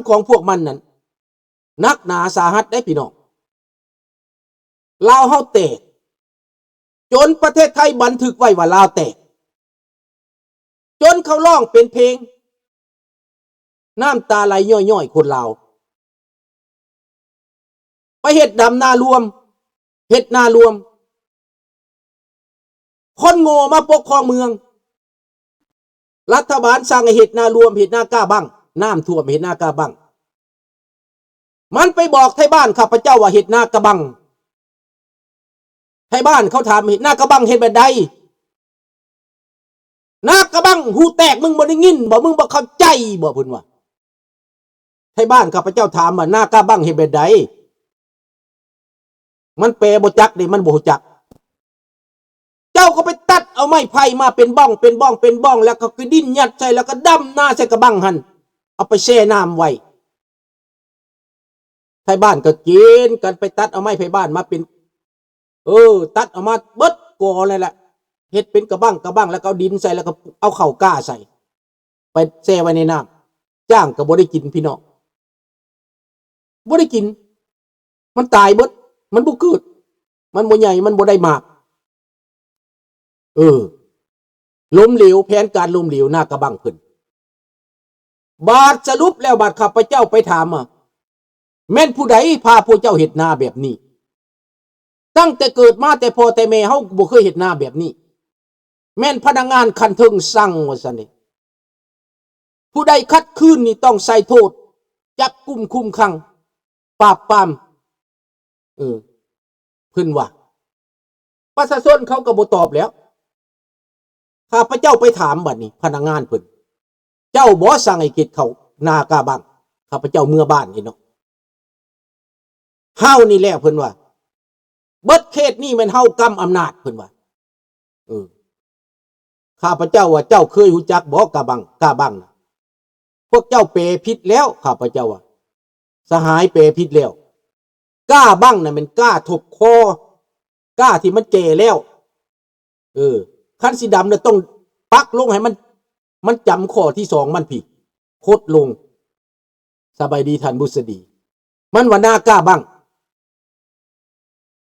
ຂອງພວກມັນນັ້ນ ໜັກໜາສາຫັດເດ້ພີ່ນ້ອງ. ລາວເຮົາແຕກ ຈົນປະເທດໄທບັນທຶກໄວ້ວ່າລາວແຕກ ຈົນເຂົາຮ້ອງເປັນເພງ ນ້ຳຕາໄຫຼຍ້ອຍໆ ຄົນລາວ ໄປເຮັດດຳນາລວມ ເຮັດນາລວມ ຄົນໂງ່ມາປົກຄອງເມືອງ ລັດຖະບານສັ່ງໃຫ້ເຮັດນາລວມ ເຮັດນາກ້າບັ້ງ ນ້ຳຖ້ວມເຮັດນາກ້າບັ້ງ ມັນໄປບອກໄທບ້ານຂ້າພະເຈົ້າວ່າເຮັດນາກະບັງ ໄທບ້ານເຂົາຖາມ ເຮັດນາກະບັງເຮັດແບບໃດ? ນາກະບັງຫູແຕກ ມຶງບໍ່ໄດ້ຍິນບໍ່? ມຶງບໍ່ເຂົ້າໃຈບໍ່? ເພິ່ນວ່າ ໄທບ້ານຂ້າພະເຈົ້າຖາມວ່າ ນາກະບັງເຮັດແບບໃດ? ມັນແປບໍ່ຈັກເດ້ ມັນບໍ່ຮູ້ຈັກ. ເຈົ້າກໍໄປຕັດເອົາໄມ້ໄຜ່ມາເປັນບ້ອງ ເປັນບ້ອງ ເປັນບ້ອງ ແລ້ວກໍກະດິນຍັດໃສ່ ແລ້ວກໍດຳນາໃສ່ກະບັງຫັ້ນ ເອົາໄປແຊ່ນ້ຳໄວ້. ໄທບ້ານກໍເກນກັນໄປຕັດເອົາໄມ້ໄຜ່ບ້ານມາເປັນ ເອີ ຕັດເອົາມາເບິດກໍນັ້ນແຫຼະ ເຮັດເປັນກະບັງ ກະບັງ ແລ້ວກໍເອົາດິນໃສ່ ແລ້ວກໍເອົາເຂົ້າກ້າໃສ່ ໄປແຊ່ໄວ້ໃນນ້ຳ ຈ້າງກໍບໍ່ໄດ້ກິນພີ່ນ້ອງ ບໍ່ໄດ້ກິນ ມັນຕາຍເບິດ ມັນບໍ່ເກີດ ມັນບໍ່ໃຫຍ່ ມັນບໍ່ໄດ້ໝາກ. ເອີ ລົ້ມເຫຼວ ແຜນການລົ້ມເຫຼວ ນາກະບັງເພິ່ນ. ບາດສະຫຼຸບແລ້ວ ບາດຂ້າພະເຈົ້າໄປຖາມວ່າ ແມ່ນຜູ້ໃດພາພວກເຈົ້າເຮັດນາແບບນີ້? ຕັ້ງແຕ່ເກີດມາແຕ່ພໍ່ແຕ່ແມ່ເຮົາບໍ່ເຄີຍເຮັດນາແບບນີ້ ແມ່ນພະນັກງານຂັ້ນເທິງສັ່ງວ່າຊັ້ນເດ. ຜູ້ໃດຂັດຂືນນີ້ຕ້ອງໃສ່ໂທດ ຈັບກຸມຄຸມຂັງ ປາບປາມ ເອີ ເພິ່ນວ່າ ປະຊາຊົນເຂົາກໍບໍ່ຕອບແລ້ວ. ຂ້າພະເຈົ້າໄປຖາມບັດນີ້ພະນັກງານເພິ່ນ ເຈົ້າບໍ່ສັ່ງໃຫ້ເຮັດເຂົ້ານາກ້າບັງ? ຂ້າພະເຈົ້າເມືອບ້ານນີ້ເນາະ ເຮົານີ້ແຫຼະ ເພິ່ນວ່າ ເບິດເຂດນີ້ແມ່ນເຮົາກຳອຳນາດ ເພິ່ນວ່າ. ເອີ ຂ້າພະເຈົ້າວ່າ ເຈົ້າເຄີຍຮູ້ຈັກບໍ່ ກ້າບັງ ກ້າບັງນະ? ພວກເຈົ້າແປຜິດແລ້ວ ຂ້າພະເຈົ້າວ່າ ສະຫາຍແປຜິດແລ້ວ ກ້າບັງນະແມ່ນກ້າທົບຄໍ ກ້າທີ່ມັນແກ່ແລ້ວ. ເອີ ຄັນຊິດຳນະຕ້ອງປັກລົງໃຫ້ມັນ ມັນຈຳຂໍ້ທີສອງມັນພີ້ ຄົດລົງ. ສະບາຍດີທ່ານບຸດສະດີ ມັນວ່ານາກ້າບັງ.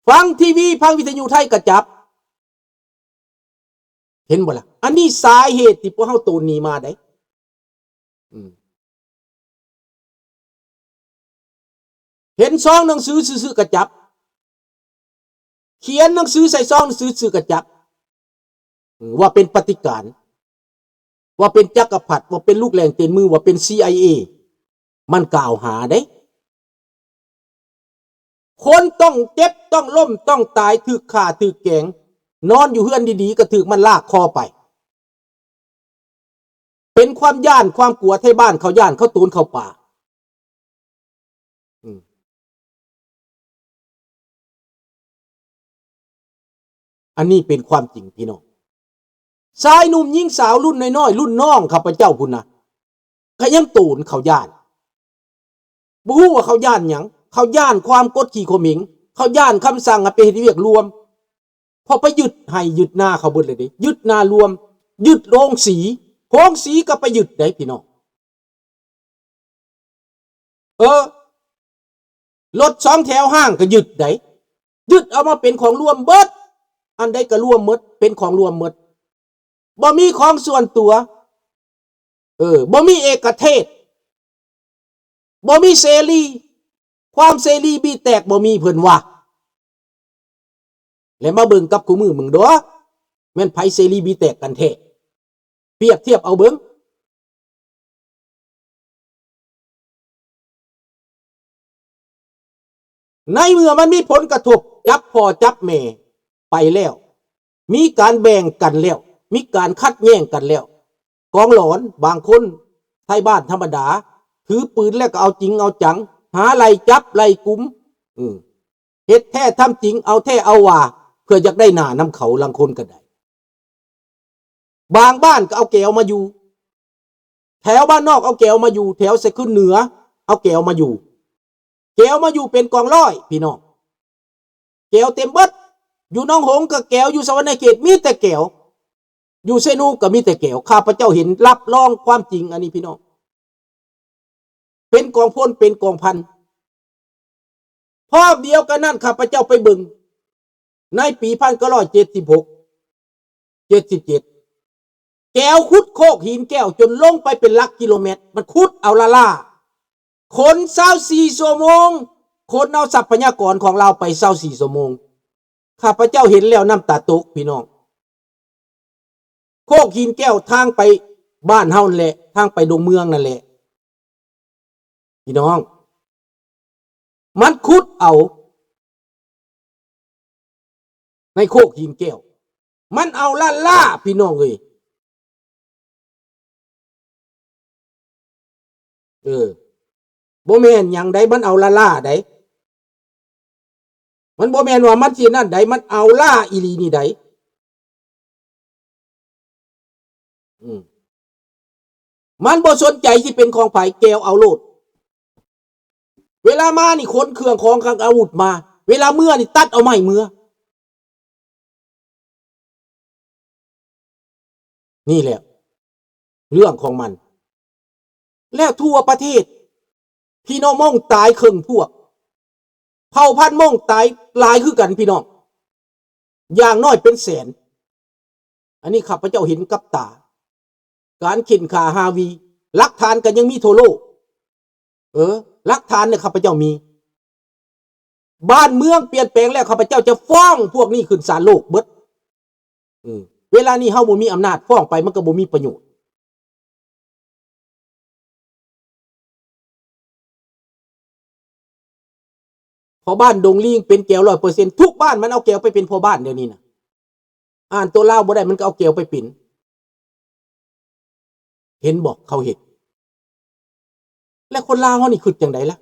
ຟັງທີວີ ຟັງວິທະຍຸໄທກະຈັບ ເຫັນບໍ່ລະ? ອັນນີ້ສາເຫດທີ່ພວກເຮົາໂຕນໜີມາໄດ໋. ອືມ ເຫັນຊອງໜັງສືຊື່ໆກະຈັບ ຂຽນໜັງສືໃສ່ຊອງໜັງສືຊື່ໆກະຈັບ ອືມ ວ່າເປັນປະຕິການ ວ່າເປັນຈັກກະພັດ ວ່າເປັນລູກແຫຼ້ງຕີນມື ວ່າເປັນ ຊີໄອເອ ມັນກ່າວຫາເດ້. ຄົນຕ້ອງເຈັບ ຕ້ອງລົ້ມ ຕ້ອງຕາຍ ຖືກຂ້າ ຖືກແກງ ນອນຢູ່ເຮືອນດີໆ ກໍຖືກມັນລາກຄໍໄປ. ເປັນຄວາມຢ້ານ ຄວາມກົວ ໄທບ້ານເຂົາຢ້ານ ເຂົາໂຕນເຂົ້າປ່າ. ອືມ ອັນນີ້ເປັນຄວາມຈິງພີ່ນ້ອງ. ຊາຍໜຸ່ມຍິງສາວລຸ້ນນ້ອຍໆ ລຸ້ນນ້ອງຂ້າພະເຈົ້າພຸ້ນນະ ກໍຍັງໂຕນ ເຂົາຢ້ານ. ບໍ່ຮູ້ວ່າເຂົາຢ້ານຫຍັງ? ເຂົາຢ້ານຄວາມກົດຂີ່ຂົ່ມເຫງ, ເຂົາຢ້ານຄຳສັ່ງໃຫ້ໄປເຮັດວຽກລວມ. ເພາະໄປຍຶດໄຮ່ຍຶດນາເຂົາເບິດເລີຍເດ້, ຍຶດນາລວມ, ຍຶດໂຮງສີ, ໂຮງສີກໍໄປຍຶດໄດ໋ພີ່ນ້ອງ. ເອີ ລົດສອງແຖວຮ້າງກໍຍຶດໄດ໋, ຍຶດເອົາມາເປັນຂອງລວມເບິດ, ອັນໃດກໍລວມໝົດ, ເປັນຂອງລວມໝົດ, ບໍ່ມີຂອງສ່ວນຕົວ. ເອີ ບໍ່ມີເອກະເທດ, ບໍ່ມີເສລີ, ຄວາມເສລີບີແຕກບໍ່ມີ ເພິ່ນວ່າ. ແລະມາເບິ່ງກັບຄູ່ມື້ເບິ່ງເດີ້ ແມ່ນໃຜເສລີບີແຕກກັນແທ້? ປຽບທຽບເອົາເບິ່ງ. ໃນເມື່ອມັນມີຜົນກະທົບ ຈັບພໍ່ຈັບແມ່ໄປແລ້ວ, ມີການແບ່ງກັນແລ້ວ, ມີການຂັດແຍ່ງກັນແລ້ວ, ກອງຫຼອນບາງຄົນ ໄທບ້ານທຳມະດາ ຖືປືນແລ້ວກໍເອົາຈິງເອົາຈັງ, ຫາໄລ່ຈັບໄລ່ກຸມ, ເຮັດແທ້ທຳຈິງ, ເອົາແທ້ເອົາວ່າ ເພື່ອຢາກໄດ້ໜ້ານຳເຂົາ, ລາງຄົນກໍໄດ້. ບາງບ້ານກໍເອົາແກວມາຢູ່, ແຖວບ້ານນອກເອົາແກວມາຢູ່, ແຖວໄຊຂຶ້ນເໜືອເອົາແກວມາຢູ່, ແກວມາຢູ່ເປັນກອງຮ້ອຍ ພີ່ນ້ອງ, ແກວເຕັມເບິດ. ຢູ່ໜອງຫົງກໍແກວ, ຢູ່ສະຫວັນນະເຂດມີແຕ່ແກວ, ຢູ່ເຊໂນກໍມີແຕ່ແກວ. ຂ້າພະເຈົ້າເຫັນ, ຮັບຮອງຄວາມຈິງອັນນີ້ ພີ່ນ້ອງ. ເປັນກອງພົນ ເປັນກອງພັນ. ພ້ອມດຽວກັນນັ້ນ ຂ້າພະເຈົ້າໄປເບິ່ງໃນປີພັນເກົ້າຮ້ອຍເຈັດສິບຫົກ ເຈັດສິບເຈັດ ແກວຂຸດໂຄກຫີນແກ້ວຈົນລົງໄປເປັນຫຼັກກິໂລແມັດ ມັນຂຸດເອົາລ້າໆ ຄົນຊາວສີ່ຊົ່ວໂມງ ຄົນເອົາຊັບພະຍາກອນຂອງລາວໄປຊາວສີ່ຊົ່ວໂມງ. ຂ້າພະເຈົ້າເຫັນແລ້ວນ້ຳຕາຕົກ ພີ່ນ້ອງ. ໂຄກຫີນແກ້ວ ທາງໄປບ້ານເຮົານັ້ນແຫຼະ ທາງໄປດອນເມືອງນັ້ນແຫຼະ ພີ່ນ້ອງ. ມັນຂຸດເອົາໃນໂຄກຫີນແກ້ວ ມັນເອົາລ້າໆ ພີ່ນ້ອງເອີຍ. ເອີ ບໍ່ແມ່ນຫຍັງໃດ໋ ມັນເອົາລ້າໆໃດ໋ ມັນບໍ່ແມ່ນວ່າມັນຊິນັ້ນໃດ໋ ມັນເອົາລ້າອີ່ຫຼີນີ້ໃດ໋. ອືມ ມັນບໍ່ສົນໃຈຊິເປັນຂອງໃຜ ແກວເອົາໂລດ. ເວລາມານີ້ຂົນເຄື່ອງຂອງ ຄັງອາວຸດມາ ເວລາເມືອນີ້ຕັດເອົາໄມ້ເມືອ. ນີ້ແຫຼະເລື່ອງຂອງມັນ. ແລ້ວທົ່ວປະເທດ ພີ່ນ້ອງມົ້ງຕາຍເຄິ່ງພວກ ເຜົ່າພັນມົ້ງຕາຍຫຼາຍຄືກັນ ພີ່ນ້ອງ ຢ່າງໜ້ອຍເປັນແສນ. ອັນນີ້ຂ້າພະເຈົ້າເຫັນກັບຕາ ການເຂັ່ນຂ້າຮາວີ ຫຼັກຖານກໍຍັງມີທົ່ວໂລກ. ເອີ ຫຼັກຖານເນຍ ຂ້າພະເຈົ້າມີ. ບ້ານເມືອງປ່ຽນແປງແລ້ວ ຂ້າພະເຈົ້າຈະຟ້ອງພວກນີ້ຂຶ້ນສານໂລກເບິດ. ເອີ ເວລານີ້ເຮົາບໍ່ມີອຳນາດ ຟ້ອງໄປມັນກໍບໍ່ມີປະໂຫຍດ. ພໍ່ບ້ານດົງລີງເປັນແກວຮ້ອຍເປີເຊັນ ທຸກບ້ານມັນເອົາແກວໄປເປັນພໍ່ບ້ານດຽວນີ້ນະ. ອ່ານຕົວລາວບໍ່ໄດ້ ມັນກໍເອົາແກວໄປເປັນ. ເຫັນບໍ່ ເຂົາເຮັດ. ແລະຄົນລາວເຮົານີ້ຄິດຈັ່ງໃດລະ?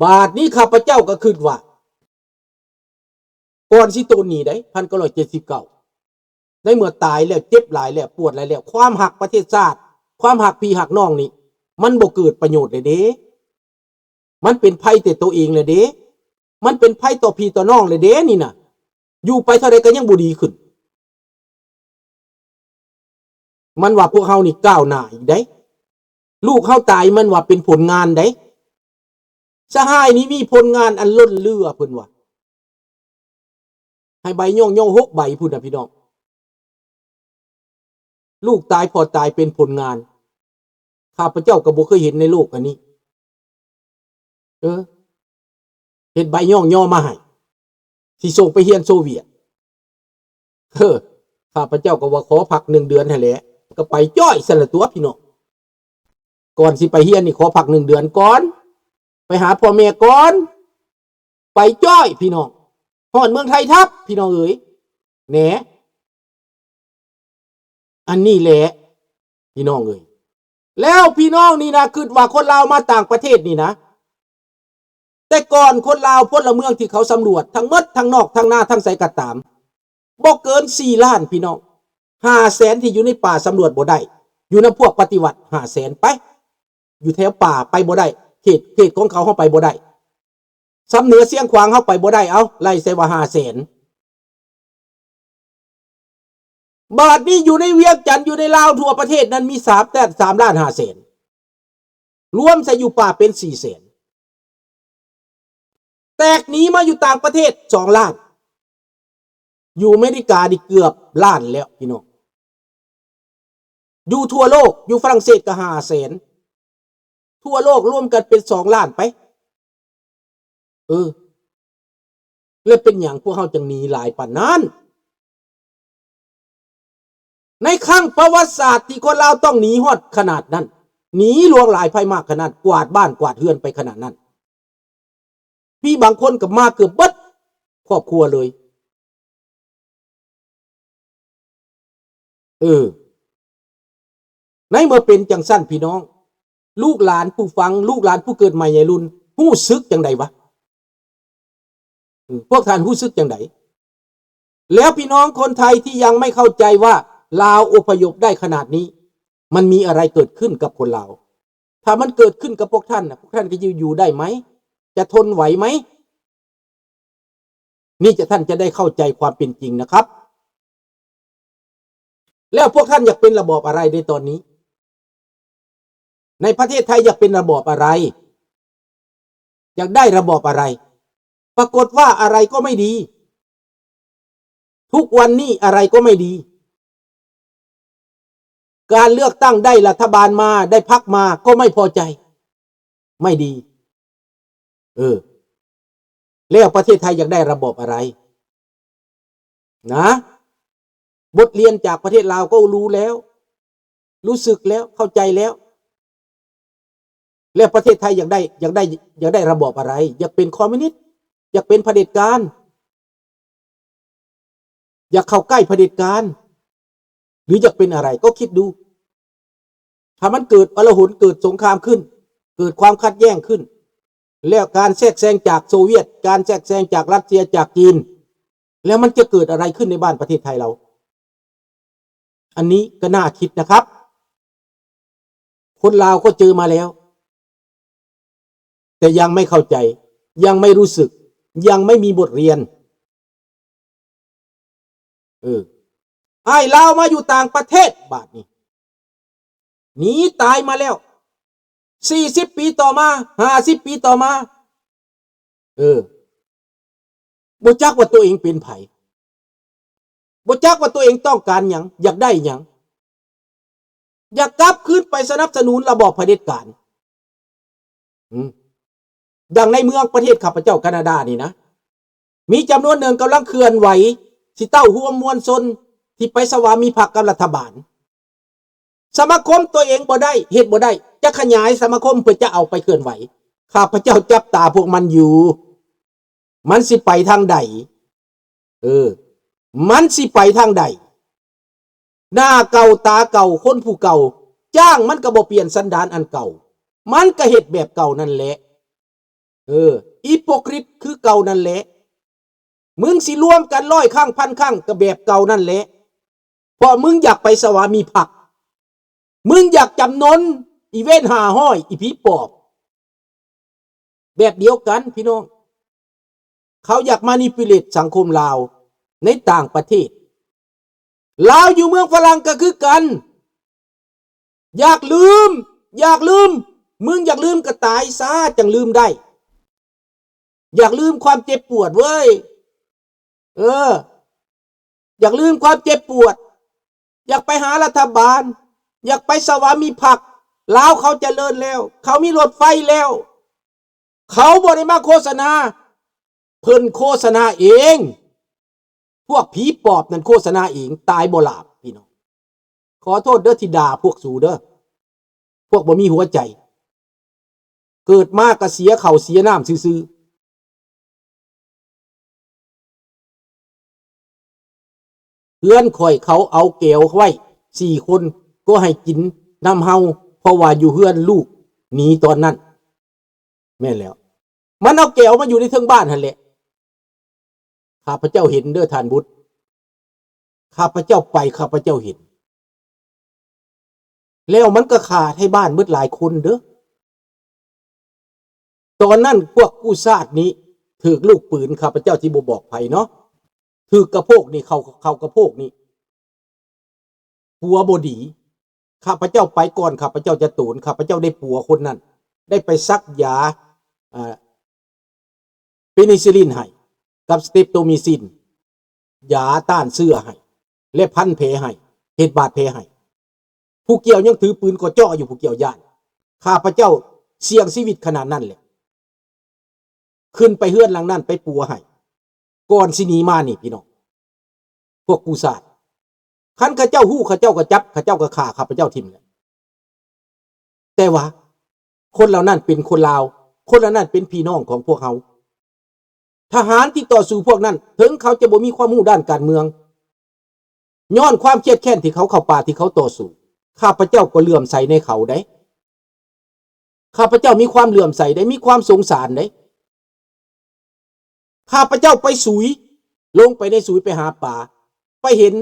ບາດນີ້ຂ້າພະເຈົ້າກໍຄິດວ່າ ກ່ອນຊິໂຕນໜີໄດ໋ ພັນເກົ້າຮ້ອຍເຈັດສິບເກົ້າ ໃນເມື່ອຕາຍແລ້ວ ເຈັບຫຼາຍແລ້ວ ປວດຫຼາຍແລ້ວ ຄວາມຮັກປະເທດຊາດ ຄວາມຮັກພີ່ຮັກນ້ອງນີ້ ມັນບໍ່ເກີດປະໂຫຍດແລ້ວເດ້. ມັນເປັນໄພແຕ່ໂຕເອງແລ້ວເດ້. ມັນເປັນໄພຕໍ່ພີ່ຕໍ່ນ້ອງແລ້ວເດ້ນີ້ນະ. ຢູ່ໄປເທົ່າໃດກໍຍັງບໍ່ດີຂຶ້ນ. ມັນວ່າພວກເຮົານີ້ກ້າວໜ້າອີກໃດ໋. ລູກເຮົາຕາຍມັນວ່າເປັນຜົນງານໃດ໋. ສະຫາຍນີ້ມີຜົນງານອັນລົ້ນເຫຼືອ ເພິ່ນວ່າ. ໃຫ້ໃບຍ້ອງຍໍຫົກໃບພຸ້ນນະ ພີ່ນ້ອງ. ລູກຕາຍພໍ່ຕາຍເປັນຜົນງານ. ຂ້າພະເຈົ້າກໍບໍ່ເຄີຍເຫັນໃນໂລກອັນນີ້. ເອີ ເຮັດໃບຍ້ອງຍໍມາໃຫ້ ຊິສົ່ງໄປຮຽນໂຊວຽດ. ເອີ ຂ້າພະເຈົ້າກໍວ່າຂໍພັກໜຶ່ງເດືອນຫັ້ນແຫຼະ ກໍໄປຈ້ອຍຊັ້ນລະຕົວະ ພີ່ນ້ອງ. ກ່ອນຊິໄປຮຽນນີ້ ຂໍພັກໜຶ່ງເດືອນກ່ອນ ໄປຫາພໍ່ແມ່ກ່ອນ ໄປຈ້ອຍ ພີ່ນ້ອງ. ຮອດເມືອງໄທທັບ ພີ່ນ້ອງເອີຍ ແໜ. ອັນນີ້ແຫຼະ ພີ່ນ້ອງເອີຍ. ແລ້ວພີ່ນ້ອງນີ້ນະ ຄິດວ່າຄົນລາວມາຕ່າງປະເທດນີ້ນະ ແຕ່ກ່ອນຄົນລາວພົນລະເມືອງທີ່ເຂົາສຳຫຼວດ ທັງໝົດ ທັງນອກ ທັງນາ ທັງໃສກໍຕາມ ບໍ່ເກີນສີ່ລ້ານ ພີ່ນ້ອງ. ຫ້າແສນທີ່ຢູ່ໃນປ່າສຳຫຼວດບໍ່ໄດ້ ຢູ່ນຳພວກປະຕິວັດ ຫ້າແສນ ໄປ ຢູ່ແຖວປ່າໄປບໍ່ໄດ້ ເຂດ ເຂດຂອງເຂົາເຮົາໄປບໍ່ໄດ້. ຊຳເໜືອຊຽງຂວາງເຮົາໄປບໍ່ໄດ້ ເອົາ ໄລ່ໃສ່ວ່າຫ້າແສນ. ບາດນີ້ຢູ່ໃນວຽງຈັນ ຢູ່ໃນລາວ ທົ່ວປະເທດນັ້ນມີສາມແສນ ສາມລ້ານຫ້າແສນ ລວມໃສ່ຢູ່ປ່າເປັນສີ່ແສນ. ແຕກໜີມາຢູ່ຕ່າງປະເທດສອງລ້ານ ຢູ່ອາເມລິການີ້ເກືອບລ້ານແລ້ວ ພີ່ນ້ອງ. ຢູ່ທົ່ວໂລກ ຢູ່ຝຣັ່ງເສດກໍຫ້າແສນ ທົ່ວໂລກລວມກັນເປັນສອງລ້ານໄປ. ເອີ ແລະເປັນຫຍັງພວກເຮົາຈຶ່ງໜີຫຼາຍປານນັ້ນ? ໃນຄັ້ງປະຫວັດສາດທີ່ຄົນລາວຕ້ອງໜີຮອດຂະໜາດນັ້ນ ໜີຫຼວງຫຼາຍໄພມາກຂະໜາດ ກວາດບ້ານກວາດເຮືອນໄປຂະໜາດນັ້ນ ມີບາງຄົນກໍມາເກືອບເບິດຄອບຄົວເລີຍ. ເອີ ໃນເມື່ອເປັນຈັ່ງຊັ້ນ ພີ່ນ້ອງ ລູກຫຼານຜູ້ຟັງ ລູກຫຼານຜູ້ເກີດໃໝ່ໃຫຍ່ລຸນ ຮູ້ສຶກຈັ່ງໃດວະ? ອືມ ພວກທ່ານຮູ້ສຶກຈັ່ງໃດ? ແລ້ວພີ່ນ້ອງຄົນໄທທີ່ຍັງໄມ່ເຂົ້າໃຈວ່າລາວອົບພະຍົບໄດ້ຂະໜາດນີ້ ມັນມີອະໄລເກີດຂຶ້ນກັບຄົນລາວ? ຖ້າມັນເກີດຂຶ້ນກັບພວກທ່ານນະ ພວກທ່ານຈະຢູ່ ຢູ່ໄດ້ໄໝ? ຈະທົນໄຫວໄໝ? ນີ້ຈະ ທ່ານຈະໄດ້ເຂົ້າໃຈຄວາມເປັນຈິງນະຄັບ. ແລ້ວພວກທ່ານຢາກເປັນລະບອບອະໄລໃນຕອນນີ້? ໃນປະເທດໄທຢາກເປັນລະບອບອະໄລ? ຢາກໄດ້ລະບອບອະໄລ? ປາກົດວ່າອະໄລກໍໄມ່ດີ. ທຸກວັນນີ້ອະໄລກໍໄມ່ດີ. ການເລືອກຕັ້ງໄດ້ລັດຖະບານມາ, ໄດ້ພັກມາກໍໄມ່ພໍໃຈ, ໄມ່ດີ. ເອີ ແລ້ວປະເທດໄທຢາກໄດ້ລະບອບອະໄລ? ນະ ບົດຮຽນຈາກປະເທດລາວກໍຮູ້ແລ້ວ, ຮູ້ສຶກແລ້ວ, ເຂົ້າໃຈແລ້ວ. ແລ້ວປະເທດໄທຢາກໄດ້, ຢາກໄດ້, ຢາກໄດ້ລະບອບອະໄລ? ຢາກເປັນຄອມມິວນິດ? ຢາກເປັນຜະເດັດການ? ຢາກເຂົ້າໃກ້ຜະເດັດການ ຫຼືຢາກເປັນອະໄລ? ກໍຄິດດູ ຖ້າມັນເກີດອະລະຫົນ, ເກີດສົງຄາມຂຶ້ນ, ເກີດຄວາມຂັດແຍ້ງຂຶ້ນ, ແລ້ວການແຊກແຊງຈາກໂຊວຽດ, ການແຊກແຊງຈາກຣັດເຊຍ, ຈາກຈີນ, ແລ້ວມັນຈະເກີດອະໄລຂຶ້ນໃນບ້ານປະເທດໄທເຮົາ? ອັນນີ້ກໍໜ້າຄິດນະຄັບ. ຄົນລາວກໍເຈີມາແລ້ວ ແຕ່ຍັງໄມ່ເຂົ້າໃຈ, ຍັງໄມ່ຮູ້ສຶກ, ຍັງໄມ່ມີບົດຮຽນ. ເອີ ອ້າຍລາວມາຢູ່ຕ່າງປະເທດບາດນີ້ ໜີຕາຍມາແລ້ວ ສີ່ສິບປີຕໍ່ມາ, ຫ້າສິບປີຕໍ່ມາ, ເອີ ບໍ່ຈັກວ່າຕົວເອງເປັນໃຜ, ບໍ່ຈັກວ່າຕົວເອງຕ້ອງການຫຍັງ, ຢາກໄດ້ຫຍັງ, ຢາກກັບຄືນໄປສະໜັບສະໜູນລະບອບຜະເດັດການ. ອືມ ດັ່ງໃນເມືອງປະເທດຂ້າພະເຈົ້າການາດານີ້ນະ, ມີຈຳນວນໜຶ່ງກຳລັງເຄື່ອນໄຫວ ຊິເຕົ້າໂຮມມວນຊົນທີ່ໄປສະຫວາມິພັກກັບລັດຖະບານ. ສະມາຄົມຕົວເອງບໍ່ໄດ້, ເຮັດບໍ່ໄດ້, ຈະຂະຫຍາຍສະມາຄົມເພື່ອຈະເອົາໄປເຄື່ອນໄຫວ. ຂ້າພະເຈົ້າຈັບຕາພວກມັນຢູ່. ມັນຊິໄປທາງໃດ? ເອີ ມັນຊິໄປທາງໃດ? ໜ້າເກົ່າຕາເກົ່າ, ຄົນຜູ້ເກົ່າ, ຈ້າງມັນກໍບໍ່ປ່ຽນສັນດານອັນເກົ່າ, ມັນກໍເຮັດແບບເກົ່ານັ້ນແຫຼະ. ເອີ ອີໂປກຣິດຄືເກົ່ານັ້ນແຫຼະ. ມຶງຊິລວມກັນຮ້ອຍຄັ້ງ, ພັນຄັ້ງ, ກໍແບບເກົ່ານັ້ນແຫຼະ. ເພາະມຶງຢາກໄປສະຫວາມິພັກ, ມຶງຢາກຈຳນົນ ອີເວັນຫ້າຮ້ອຍ ອີຜີປອບ. ແບບດຽວກັນພີ່ນ້ອງ, ເຂົາຢາກ manipulate ສັງຄົມລາວໃນຕ່າງປະເທດ. ລາວຢູ່ເມືອງຝຣັ່ງກໍຄືກັນ, ຢາກລືມ, ຢາກລືມ, ມຶງຢາກລືມກໍຕາຍຊະ ຈັ່ງລືມໄດ້. ຢາກລືມຄວາມເຈັບປວດເວີຍ. ເອີ ຢາກລືມຄວາມເຈັບປວດ, ຢາກໄປຫາລັດຖະບານ, ຢາກໄປສະຫວາມິພັກ. ລາວເຂົາຈະເລີນແລ້ວ, ເຂົາມີລົດໄຟແລ້ວ. ເຂົາບໍ່ໄດ້ມາໂຄສະນາ, ເພິ່ນໂຄສະນາເອງ. ພວກຜີປອບນັ້ນໂຄສະນາເອງ, ຕາຍບໍ່ຫຼາບພີ່ນ້ອງ. ຂໍໂທດເດີທີ່ດ່າພວກສູເດີ, ພວກບໍ່ມີຫົວໃຈ. ເກີດມາກໍເສຍເຂົ້າເສຍນ້ຳຊື່ໆ. ເຮືອນຂ້ອຍເຂົາເອົາແກວໄວ້ສີ່ຄົນ, ກໍໃຫ້ກິນນຳເຮົາ, ເພາະວ່າຢູ່ເຮືອນລູກໜີຕອນນັ້ນ. ແມ່ນແລ້ວ, ມັນເອົາແກວມາຢູ່ໃນເທິງບ້ານຫັ້ນແຫຼະ. ຂ້າພະເຈົ້າເຫັນເດີທ່ານບຸດ, ຂ້າພະເຈົ້າໄປ, ຂ້າພະເຈົ້າເຫັນ. ແລ້ວມັນກໍຂ້າໄທບ້ານເບິດຫຼາຍຄົນເດີ. ຕອນນັ້ນພວກກູ້ຊາດນີ້ຖືກລູກປືນ, ຂ້າພະເຈົ້າຊິບໍ່ບອກໃຜເນາະ, ຖືກກະໂພກນີ້, ເຂົ້າ, ເຂົ້າກະໂພກນີ້. ຜົວບໍ່ດີ. ຂ້າພະເຈົ້າໄປກ່ອນ, ຂ້າພະເຈົ້າຈະໂຕນ, ຂ້າພະເຈົ້າໄດ້ປົວຄົນນັ້ນ, ໄດ້ໄປສັກຢາ, ເອີ ເປນິຊິລິນໃຫ້ ກັບສະເຕັບໂຕມິຊິນ, ຢາຕ້ານເຊື້ອໃຫ້ ແລະ ພັນແຜໃຫ້, ເຮັດບາດແຜໃຫ້. ຜູ້ກ່ຽວຍັງຖືປືນກໍເຈາະຢູ່, ຜູ້ກ່ຽວຢ້ານ. ຂ້າພະເຈົ້າສ່ຽງຊີວິດຂະໜາດນັ້ນແຫຼະ. ຂຶ້ນໄປເຮືອນຫຼັງນັ້ນໄປປົວໃຫ້ ກ່ອນຊິໜີມານີ້ພີ່ນ້ອງ, ພວກກູ້ຊາດ. ຄັນເຂົາເຈົ້າຮູ້, ເຂົາເຈົ້າກໍຈັບ, ເຂົາເຈົ້າກໍຂ້າຂ້າພະເຈົ້າຖິ້ມແຫຼະ. ແຕ່ວ່າຄົນເຫຼົ່ານັ້ນເປັນຄົນລາວ, ຄົນເຫຼົ່ານັ້ນເປັນພີ່ນ້ອງຂອງພວກເຮົາ. ທະຫານທີ່ຕໍ່ສູ້ພວກນັ້ນ, ເຖິງເຂົາຈະບໍ່ມີຄວາມຮູ້ດ້ານການເມືອງ, ຍ້ອນຄວາມຄຽດແຄ້ນທີ່ເຂົາເຂົ້າປ່າ, ທີ່ເຂົາຕໍ່ສູ້, ຂ້າພະເຈົ້າກໍເຫຼື້ອມໃສໃນເຂົາໃດ. ຂ້າພະເຈົ້າມີຄວາມເຫຼື້ອມໃສໃດ, ມີຄວາມສົງສານໃດ. ຂ້າພະເຈົ້າໄປສຸຍ, ລົງໄປໃນສຸຍໄປຫາປາ, ໄປເຫັນ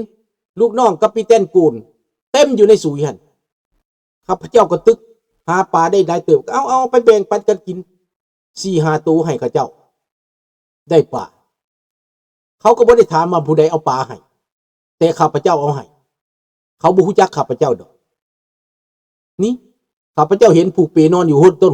ລູກນ້ອງກັບປີແຕນໂກນເຕັມຢູ່ໃນສຸຍຫັ້ນ. ຂ້າພະເຈົ້າກໍຕຶກຫາປາໄດ້ຫຼາຍເຕີບ, ກໍເອົາ, ເອົາໄປແບ່ງປັນກັນກິນສີ່ຫ້າໂຕໃຫ້ເຂົາເຈົ້າ. ໄດ້ປາ. ເຂົາກໍບໍ່ໄດ້ຖາມວ່າຜູ້ໃດເອົາປາໃຫ້, ແຕ່ຂ້າພະເຈົ້າເອົາໃຫ້. ເຂົາບໍ່ຮູ້ຈັກຂ້າພະເຈົ້າດອກ. ນີ້ ຂ້າພະເຈົ້າເຫັນຜູກເປນອນຢູ່ໂຮນຕົ້ນ